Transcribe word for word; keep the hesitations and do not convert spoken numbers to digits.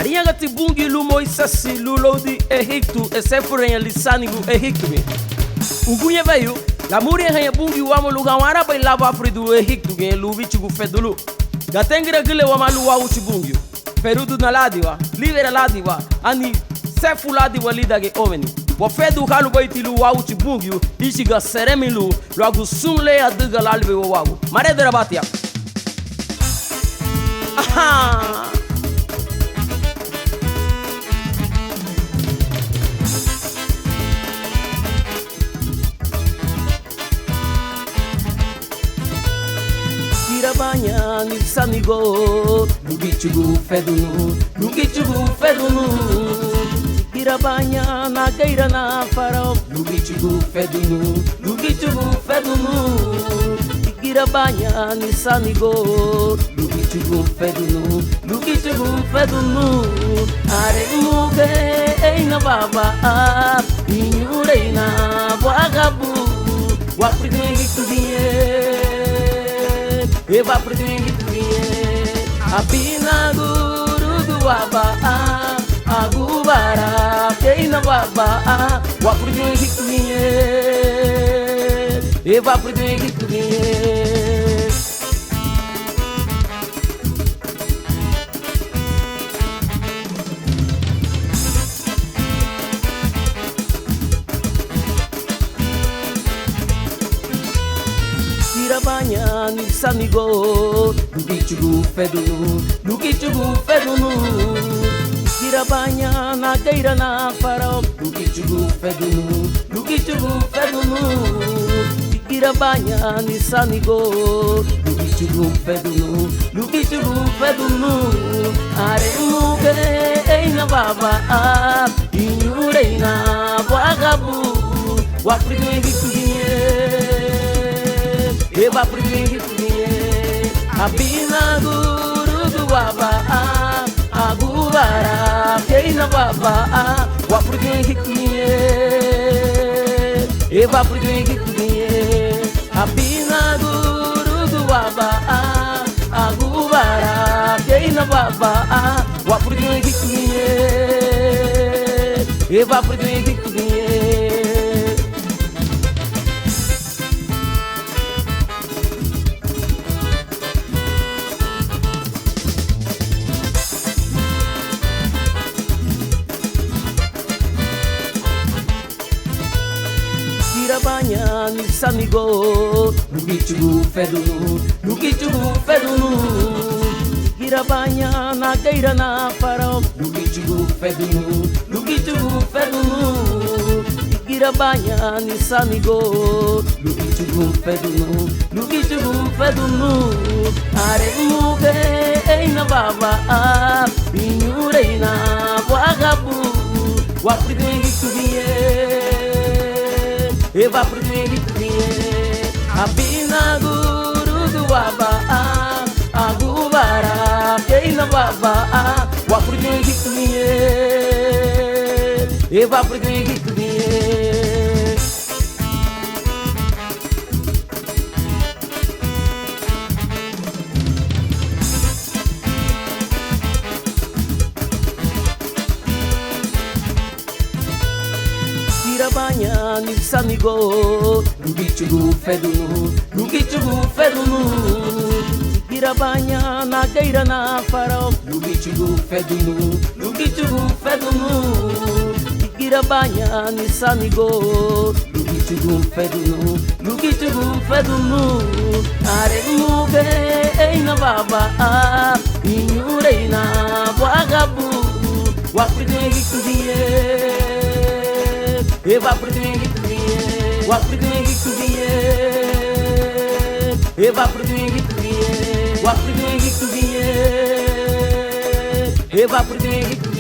Ariñagati Bungiu lun Moisesi lun loudin Ehiptu esefuraaña lisaanigu Ehiptugiñe. Uguñe weyu, lamuriahaña Bungiu wama lun gawarabei lan wáfuridun Ehiptugiñe lun wíchugun fedu lun. Gateingiragüle wamá lun Wáguchi Bungiu, feruduna ládiwa, líbera ládiwa, ani sefu ládiwa lídangiñe óunweni. Wafedun ha lubeiti lun Wáguchi Bungiu, íchiga seremei lun, luagu sun le adüga láalibei wawagu. Maredarabatiña. Aha! Girabaña nisaanigu, lun wíchugun fedu nun, lun wíchugun fedu nun. Girabaña nageira na Faraó, lun wíchugun fedu nun, lun wíchugun fedu nun. Girabaña nisaanigu, lun wíchugun fedu nun, lun wíchugun fedu nun. Aremugeina baba, iñureina buagabu, wáfuridun Ehiptugiñe, e wáfuridun Ehiptugiñe. Abinagurugu baba, agubarageina baba, wáfuridun Ehiptugiñe, e wáfuridun Ehiptugiñe. Girabaña nisaanigu, lun wíchugun fedu nun, lun wíchugun fedu nun. Girabaña nageira na Faraó, lun wíchugun fedu nun, lun wíchugun fedu nun. Girabaña nisaanigu, lun wíchugun fedu nun, lun wíchugun fedu nun. Aremugeina baba, iñureina buagabu, wáfuridun Ehiptugiñe, e wáfuridun Ehiptugiñe. Abinagurugu baba, agubarageina baba, wáfuridun Ehiptugiñe, e wáfuridun Ehiptugiñe. Abinagurugu baba, agubarageina baba, wáfuridun Ehiptugiñe, e wáfuridun Ehiptugiñe. Girabaña nisaanigu, lun wíchugun fedu nun, lun wíchugun fedu nun. Girabaña nageira na Faraó, lun wíchugun fedu nun, lun wíchugun fedu nun. Girabaña nisaanigu, lun wíchugun fedu nun, lun wíchugun fedu nun. Aremugeina baba, iñureina buagabu, wáfuridun Ehiptugiñe, e wáfuridun Ehiptugiñe. Abinagurugu baba, agubarageina baba, wáfuridun Ehiptugiñe, e wáfuridun Ehiptugiñe. Girabaña nisaanigu, lun wíchugun fedu nun, lun wíchugun fedu nun. Girabaña nageira na Faraó, lun wíchugun fedu nun, lun wíchugun fedu nun. Girabaña nisaanigu, lun wíchugun fedu nun, lun wíchugun fedu nun. Aremugeina baba, iñureina buagabu, wáfuridun Ehiptugiñe, e wáfuridun Ehiptugiñe, wáfuridun Ehiptugiñe, e wáfuridun Ehiptugiñe, wáfuridun Ehiptugiñe, e wáfuridun Ehiptugiñe.